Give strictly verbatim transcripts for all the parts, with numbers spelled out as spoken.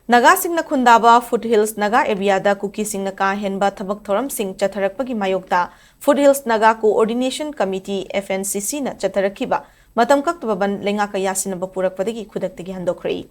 ꯅꯥꯒꯥꯁꯤꯡꯅ ꯈꯨꯟꯗꯥꯕ foot hills Naga ꯑꯦꯔꯤꯌꯥꯗ ꯀꯨꯀꯤꯁꯤꯡꯅ ꯀꯥ ꯍꯦꯟꯕ ꯊꯕꯛ ꯊꯧꯔꯝꯁꯤꯡ ꯆꯠꯊꯔꯛꯄꯒꯤ ꯃꯥꯌꯣꯛꯇ foot hills Naga coordination committee, F N C C, ꯅ ꯆꯠꯊꯔꯛꯈꯤꯕ ꯃꯇꯝ ꯀꯛꯇꯕ ꯕꯟ ꯂꯩꯉꯥꯛꯀ ꯌꯥꯁꯤꯟꯅꯕ ꯄꯨꯔꯛꯄꯗꯒꯤ ꯈꯨꯗꯛꯇꯒꯤ ꯍꯟꯗꯣꯛꯈ꯭ꯔꯦ꯫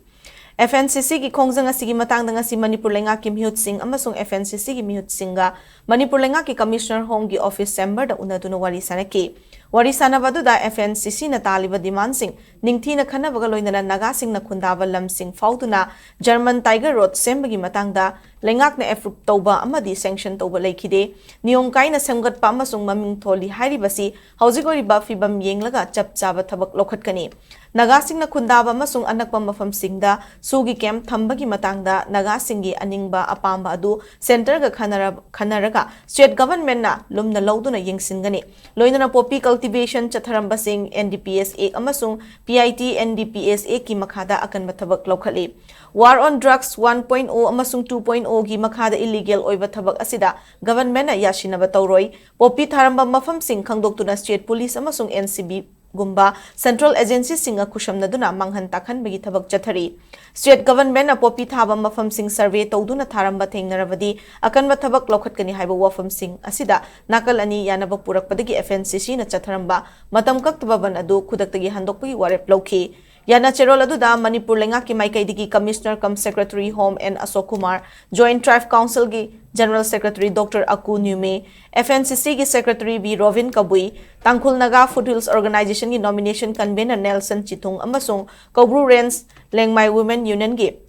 F N C C ꯒꯤ ꯈꯣꯡꯖꯪ ꯑꯁꯤꯒꯤ ꯃꯇꯥꯡꯗ ꯉꯁꯤ ꯃꯅꯤꯄꯨꯔ ꯂꯩꯉꯥꯛꯀꯤ ꯃꯤꯍꯨꯠꯁꯤꯡ ꯑꯃꯁꯨꯡ F N C C ꯒꯤ ꯃꯤꯍꯨꯠꯁꯤꯡꯒ ꯃꯅꯤꯄꯨꯔ ꯂꯩꯉꯥꯛꯀꯤ ꯀꯃꯤꯁꯅꯔ ꯍꯣꯝꯒꯤ ꯑꯣꯐꯤꯁ ꯆꯦꯝꯕꯔꯗ ꯎꯅꯗꯨꯅ ꯋꯥꯔꯤ ꯁꯥꯅꯈꯤ꯫ ꯋꯥꯔꯤ ꯁꯥꯅꯕ ꯑꯗꯨꯗ F N C C ꯅ ꯇꯥꯜꯂꯤꯕ ꯗꯤꯃꯥꯟꯁꯤꯡ ꯅꯤꯡꯊꯤꯅ ꯈꯟꯅꯕꯒ ꯂꯣꯏꯅꯅ ꯅꯥꯒꯥꯁꯤꯡꯅ ꯈꯨꯟꯗꯥꯕ ꯂꯝꯁꯤꯡ ꯐꯥꯎꯗꯨꯅ ꯖꯔꯃꯟ ꯇꯥꯏꯒꯔ ꯔꯣꯗ ꯁꯦꯝꯕꯒꯤ ꯃꯇꯥꯡꯗ ꯂꯩꯉꯥꯛꯅ ꯑꯦꯄ꯭ꯔꯨꯞ ꯇꯧꯕ ꯑꯃꯗꯤ ꯁꯦꯡꯁꯟ ꯇꯧꯕ ꯂꯩꯈꯤꯗꯦ꯫ ꯅꯤꯌꯣꯝ ꯀꯥꯏꯅ ꯁꯦꯝꯒꯠꯄ ꯑꯃꯁꯨꯡ ꯃꯃꯤꯡ ꯊꯣꯜꯂꯤ ꯍꯥꯏꯔꯤꯕꯁꯤ ꯍꯧꯖꯤꯛ ꯑꯣꯏꯔꯤꯕ ꯐꯤꯕꯝ ꯌꯦꯡꯂꯒ ꯆꯞ ꯆꯥꯕ ꯊꯕꯛ ꯂꯧꯈꯠꯀꯅꯤ꯫ ꯅꯥꯒꯥꯁꯤꯡꯅ ꯈꯨꯟꯗꯥꯕ ꯑꯃꯁꯨꯡ ꯑꯅꯛꯄ ꯃꯐꯝꯁꯤꯡꯗ ꯁꯨꯒꯤ ꯀꯦꯝꯞ ꯊꯝꯕꯒꯤ ꯃꯇꯥꯡꯗ ꯅꯥꯒꯥꯁꯤꯡꯒꯤ ꯑꯅꯤꯡꯕ ꯑꯄꯥꯝꯕ ꯑꯗꯨ ꯁꯦꯟꯇꯔꯒ ꯈꯟꯅꯔ-, ꯈꯟꯅꯔꯒ ꯁ꯭ꯇꯦꯠ ꯒꯚꯔꯟꯃꯦꯟꯠꯅ ꯂꯨꯝꯅ ꯂꯧꯗꯨꯅ ꯌꯦꯡꯁꯤꯟꯒꯅꯤ꯫ ꯂꯣꯏꯅꯅ ꯄꯣꯄꯤ ꯀꯜꯇꯤꯚꯦꯁꯟ ꯆꯠꯊꯔꯝꯕꯁꯤꯡ N D P S Act ꯑꯃꯁꯨꯡ P I T N D P S Act ꯀꯤ ꯃꯈꯥꯗ ꯑꯀꯟꯕ ꯊꯕꯛ ꯂꯧꯈꯠꯂꯤ꯫ War on Drugs one point oh ꯑꯃꯁꯨꯡ two point oh ꯒꯤ ꯃꯈꯥꯗ ꯏꯂꯤꯒꯦꯜ ꯑꯣꯏꯕ ꯊꯕꯛ ꯑꯁꯤꯗ ꯒꯚꯔꯟꯃꯦꯟꯠꯅ ꯌꯥꯁꯤꯟꯅꯕ ꯇꯧꯔꯣꯏ꯫ ꯄꯣꯄꯤ ꯊꯥꯔꯝꯕ ꯃꯐꯝꯁꯤꯡ ꯈꯪꯗꯣꯛꯇꯨꯅ ꯁ꯭ꯇꯦꯠ ꯄꯨꯂꯤꯁ ꯑꯃꯁꯨꯡ N C B ꯒꯨꯝꯕ ꯁꯦꯟꯇ꯭ꯔꯦꯜ ꯑꯦꯖꯦꯟꯁꯤꯁꯤꯡꯒ ꯈꯨꯠꯁꯝꯅꯗꯨꯅ ꯃꯥꯡꯍꯟ ꯇꯥꯛꯍꯟꯕꯒꯤ ꯊꯕꯛ ꯆꯠꯊꯔꯤ꯫ ꯁ꯭ꯇꯦꯠ ꯒꯚꯔꯟꯃꯦꯟꯠꯅ ꯄꯣꯄꯤ ꯊꯥꯕ ꯃꯐꯝꯁꯤꯡ ꯁꯔꯚꯦ ꯇꯧꯗꯨꯅ ꯊꯥꯔꯝꯕ ꯊꯦꯡꯅꯔꯕꯗꯤ ꯑꯀꯟꯕ ꯊꯕꯛ ꯂꯧꯈꯠꯀꯅꯤ ꯍꯥꯏꯕ ꯋꯥꯐꯝꯁꯤꯡ ꯑꯁꯤꯗ ꯅꯥꯀꯜ ꯑꯅꯤ ꯌꯥꯅꯕ ꯄꯨꯔꯛꯄꯗꯒꯤ F N C C ꯅ ꯆꯠꯊꯔꯝꯕ ꯃꯇꯝ ꯀꯛꯇꯕ ꯕꯟ ꯑꯗꯨ ꯈꯨꯗꯛꯇꯒꯤ ꯍꯟꯗꯣꯛꯄꯒꯤ ꯋꯥꯔꯦꯞ ꯂꯧꯈꯤ꯫ ꯌꯥꯅ ꯆꯦꯔꯣꯜ ꯑꯗꯨꯗ ꯃꯅꯤꯄꯨꯔ ꯂꯩꯉꯥꯛꯀꯤ ꯃꯥꯏꯀꯩꯗꯒꯤ commissioner cum secretary home N Ashok Kumar, joint tribe ꯀꯥꯎꯟꯁꯤꯜꯒꯤ general secretary doctor Aku Nyume, F N C C ꯒꯤ secretary B Robin Kabui, Tangkhul Naga foot hills ꯑꯣꯔꯒꯅꯥꯏꯖꯦꯁꯟꯒꯤ ꯅꯣꯃꯤꯅꯦꯁꯟ ꯀꯟꯚꯦꯅꯔ ꯅꯦꯜꯁꯟ ꯆꯤꯊꯨꯡ ꯑꯃꯁꯨꯡ ꯀꯧꯕ꯭ꯔꯨ ꯔꯦꯟꯖ ꯂꯦꯡꯃꯥꯏ ꯋꯨꯃꯦꯟ ꯌꯨꯅꯤꯌꯟꯒꯤ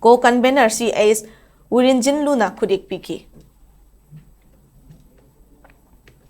ꯀꯣ ꯀꯟꯚꯦꯅꯔ ꯁꯤ ꯑꯩꯆ ꯋꯤꯔꯤꯟꯖꯤꯟꯂꯨꯅ ꯈꯨꯠꯌꯦꯛ ꯄꯤꯈꯤ꯫